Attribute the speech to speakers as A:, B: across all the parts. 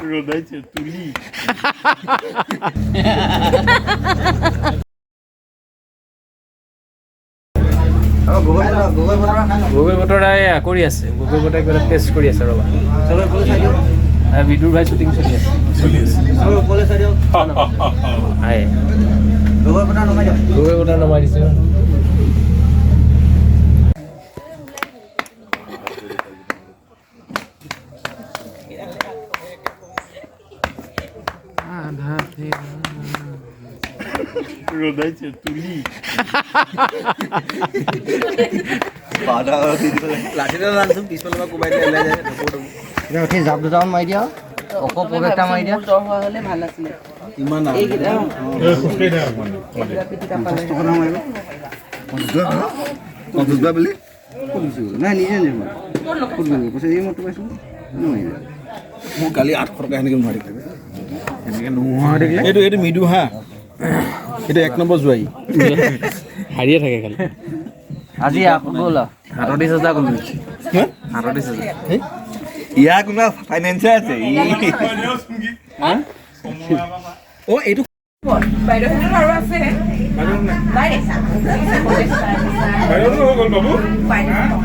A: ৰদাইছে তুলি।
B: গগৈ বতৰাই কৰি আছে, গগৈ বতৰাই কিবা টেষ্ট কৰি আছে। ৰ'বা, বিদুৰ ভাই শ্বুটিং চলি আছে। হাই, গগৈ বতৰা নমাই দিছোঁ।
A: ৰদাইছে তুলি।
C: লাঠিডাল আনচোন, পিছফালৰ পৰা কোবাই দিলে ওলাই যায় ধপৌ ধপৌ।
D: এতিয়া উঠি জাপ দুটামান মাৰি দিয়া, ওখ প্ৰৱেশ এটা মাৰি দিয়া।
E: জ্বৰ হোৱা হ'লে ভাল আছিলে।
C: ইমান
E: এইকেইটা এইকেইটা পিটিকা পালে।
C: 50 টকা বুলি।
D: ক'ত গুচি গ'ল? নাই, নিজে নিজে ক'ত গ'ল? কৈছে এই মইতো পাইছোঁ, নোৱাৰিলে।
C: মোৰ কালি 800 টকা সেনেকৈ নোহোৱা থাকিলে, সেনেকৈ নোহোৱা হৈ থাকিলে। এইটো মৃদু হাঁহ, এইটো এক নম্বৰ জোৱাই।
B: হাৰিয়ে থাকে খালি।
D: আজি আকৌ গ'ল আৰু।
C: 37 হাজাৰ গ'ল। 37 হাজাৰ। ইয়াৰ কোনোবা ফাইনেন্সাৰ আছে? অ' এইটো।
E: বাইদেউহঁতৰ আৰু আছে নাই?
A: বাইদেউহঁতৰ হৈ গ'ল। বাবু,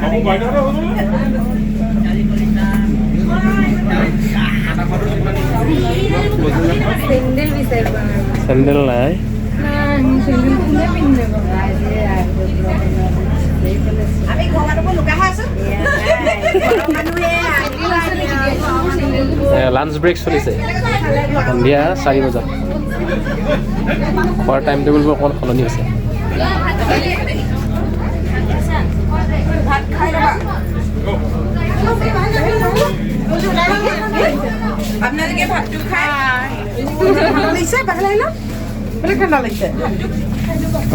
A: বাবু, বাইদেউহঁতৰ হৈ গ'ল।
F: চেণ্ডেল বিচাৰি পোৱা নাই।
B: চেণ্ডেল নাই।
F: নাই, মোৰ চেণ্ডেল কোনে পিন্ধিব?
E: আমি ঘৰৰ মানুহবোৰ লুকাইহে আছো।
B: লাঞ্চ ব্ৰেক চলিছে সন্ধিয়া 4 বজাত। খোৱাৰ টাইম টেবুলবোৰ অকণমান সলনি হৈছে।
E: ভাত খাই ল'বা। আপোনালোকে ভাতটো খাই ঠাণ্ডা লাগিছে, বাহিৰলৈ আহিলো, বেলেগ ঠাণ্ডা লাগিছে।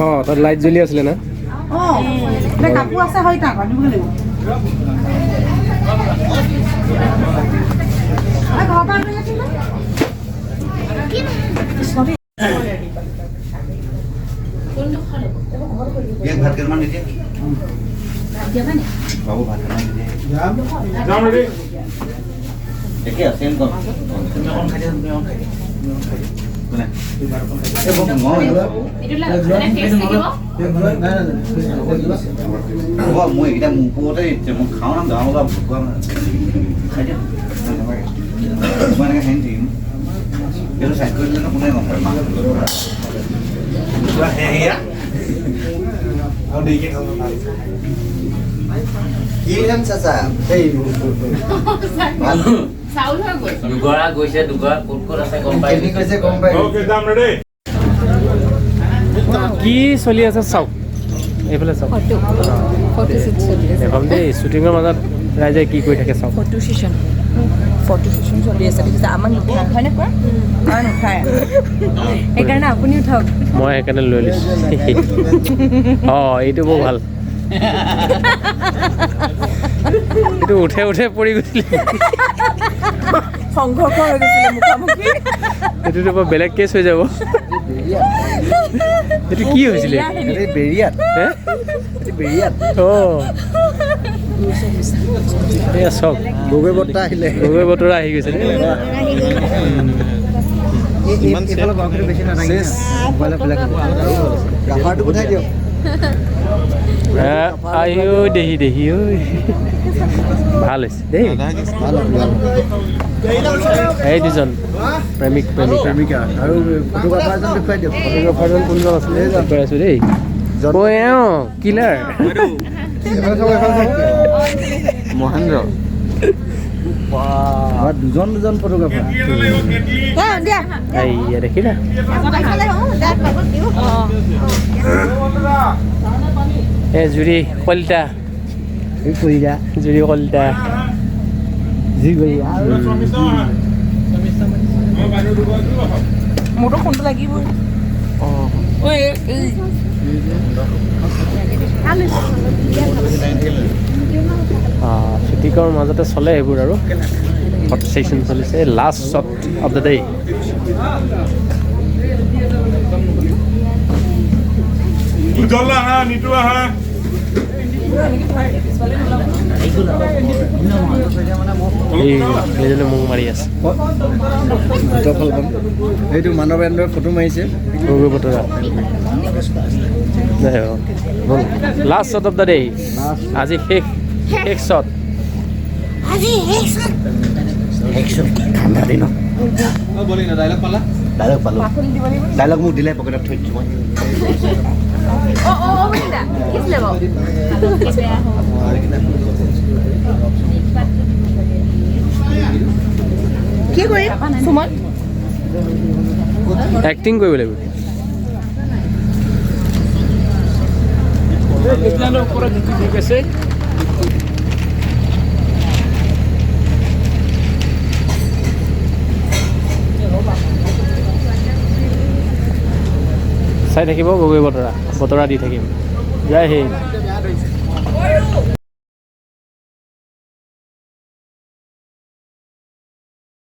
B: অঁ, তাত লাইট জ্বলি আছিলে না?
E: অঁ, এতিয়া কাপোৰ আছে হয়, তাক আনিবগৈ লাগিব। ঘৰৰ পৰা আনিলে। কৃষ্ণ।
C: ইয়াক ভাত কেইটামান দি দিয়া বাবু, ভাত কেইটামান দি দিয়া।
A: যাম ৰেডি।
C: একে চেম কম। তুমি অকণ খাই দিয়া, তুমি অকণ খাই দিয়া, তুমি অকণ খাই দিয়া। কোনে? এই মই হ'ব, মই এইকেইটা মুখতে দিছে, মই খাওঁ না গাঁও অলপ ভোকুৱা খাই দিয়া। নালাগে, মই এনেকৈ খাই থাকিম। এইটো চাইড কৰি দিলে কোনে গম পায়? সেয়া।
A: আৰু দেৰিকে খাব ভাল।
D: কি চাচা এই ভাল।
F: চাউল হৈ গ'ল।
G: দুগৰা গৈছে, দুগৰা ক'ত ক'ত আছে গম পাই।
D: কেনি গৈছে গম পাই।
A: অ'কে, যাম ৰেডি।
B: কি চলি আছে চাওক, এইফালে চাওক।
F: ফটো ফটো শ্বুট চলি আছে।
B: দেখুৱাম দেই, শ্বুটিঙৰ মাজত ৰাইজে কি কৰি থাকে চাওক।
E: ফটো ছেশ্যন, ফটো ছেশ্যন চলি আছে, দেখিছে? আমাক নুঠায়, হয়নে কোৱা? আমাক নুঠায়,
F: সেইকাৰণে আপুনি উঠাওক।
B: মই সেইকাৰণে লৈ লৈছোঁ। অঁ, এইটো বৰ ভাল। এইটো উঠে উঠে পৰি গৈছিলে।
E: সংঘৰ্ষ হৈ গৈছিলে মুখামুখি।
B: এইটোতো বৰ বেলেগ কেছ হৈ যাব। এইটো কি হৈছিলে?
D: এই বেৰিয়াত।
B: হে?
D: এইটো বেৰিয়াত।
B: অঁ, এয়া চাওক।
D: গগৈ বৰ্তা আহিলে।
B: গগৈ বতৰা আহি গৈছে দেই।
D: এইফালে বাওঁফালে বেছি নাথাকে, মোবাইলৰ বেলেগ ৰাভাৰটো পঠাই দিয়ক।
B: আইও দেহি দেহি ঐ, ভাল হৈছে দেই।
D: ভাল ভাল।
B: এই দুজন প্ৰেমিক প্ৰেমিকা।
D: প্ৰেমিকা আৰু ফটোগ্ৰাফাৰজন দেখুৱাই দিয়ক।
B: ফটোগ্ৰাফাৰজন কোনজন আছিলে কৈ আছোঁ দেই। অ' এওঁ কিলাৰ।
D: এইফালে চাব, এইফালে চাব।
C: মহেন্দ্ৰ।
D: আমাৰ দুজন দুজন ফটোগ্ৰাফাৰ।
B: এইয়া দেখিলা। এই জুৰি কলিতা।
D: এই কলিতা।
B: জুৰি কলিতা।
D: যি কৰি।
E: মোৰতো ফোনটো লাগিবই। ঐ, এই
B: অঁ, শ্বুটিঙৰ মাজতে চলে সেইবোৰ আৰু ফটো ছেশ্যন চলিছে, last shot of the day.
A: উজ্জ্বল আহা, নিতু আহা।
B: এই এইজনে মোক মাৰি আছে।
D: এইটো মানৱেন্দ্ৰই ফটো মাৰিছে।
B: গগৈ বতৰা last shot of the day, আজি শেষ শেষ শ্বট।
C: ঠাণ্ডা দিনত ডাইলগ পালোঁ, ডাইলগ মোক দিলে পকেটত থৈ দিছোঁ মই।
E: কি কৰিম সুমন?
B: এক্টিং কৰিব লাগিব। ঠিক আছে, চাই থাকিব গগৈ বতৰা, বতৰা দি থাকিম। জয় হিন্দ।